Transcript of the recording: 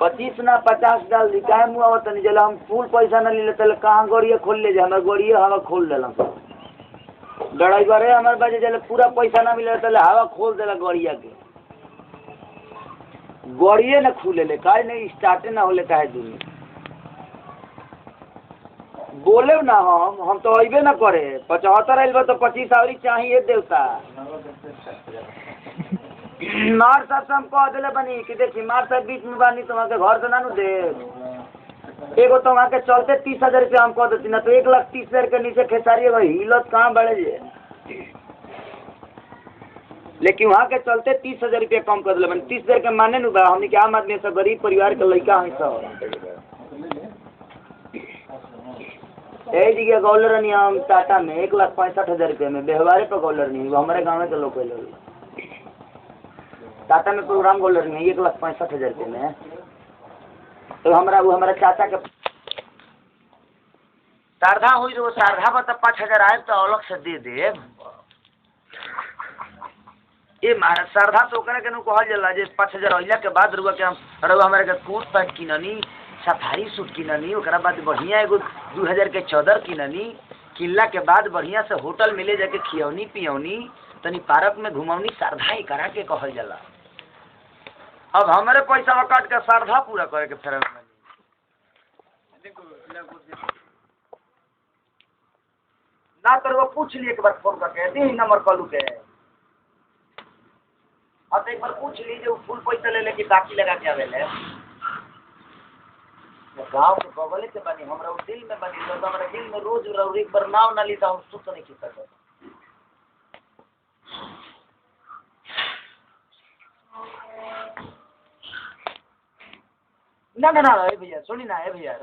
25 ना 50 डाल दी, काहे मुँह आवत तनी जला हम फुल पैसा ना लीले तले कहाँ गड़िया खोल ले जे हमर गड़िया हवा खोल देला। ड्राइवरे हमर बाजे जले पूरा पैसा ना मिले तले हवा खोल देला गड़िया के। गड़िए ना खुले ले काहे नहीं स्टार्टे ना होले काहे दुनू। बोले ना हम तो अइबे ना करे। 75 आइल बा तो 25 आवरी चाहिए देवता। मार साहब से हम कह दिले बनी कि देखी मार साहब बीच में बानी तो वहाँ के घर से ना नु दे। एगो तो वहाँ के चलते 30,000 रुपया हम कह देती ना तो 1,30,000 के नीचे खेसारी एगो हिलत कहाँ बढ़े जे। लेकिन वहाँ के चलते 30,000 रुपया कम कर दिले बनी। 30,000 के माने नु बा, हमनी के आम आदमी सब गरीब परिवार के लड़का हैं सब। यही जगह गौलर रहनी हम टाटा में 1,65,000 रुपया में व्यवहारे पर गौलर नहीं, वो हमारे गाँव के लोग लोग टाटा में प्रोग्राम गौलर नहीं 1,65,000 रुपये में। तो हमारा वो हमारा चाचा के शारदा हुई तो शारदा पर तो 5,000 आए तो अलग से दे देब। ए महाराज शारदा तो ओकरा के नु कहल जाला जे 5,000 अइला के बाद रुआ के हम रुआ हमारे के कोट पैंट किननी, सफारी सूट किननी, ओकरा बाद बढ़िया एगो 2,000 के चादर किननी, किनला के बाद बढ़िया से होटल में ले जाके खियौनी पियौनी, तनी पार्क में घुमौनी, शारदा ही करा के कहल जाला। अब हमारे पैसा काट के शारदा पूरा करे के फेर ना तो वो पूछ लिए एक बार फोन करके दी नंबर कॉल के। हाँ तो एक बार पूछ लीजिए वो फुल पैसा ले ले कि बाकी लगा के आवे ले। गाँव के बगले के बनी हमरा उ दिल में बनी तो हमरा दिल में रोज रह एक बार नाव ना ली तो हम सुत नहीं खी सकते। ना ना ना भैया सुनी ना है भैया।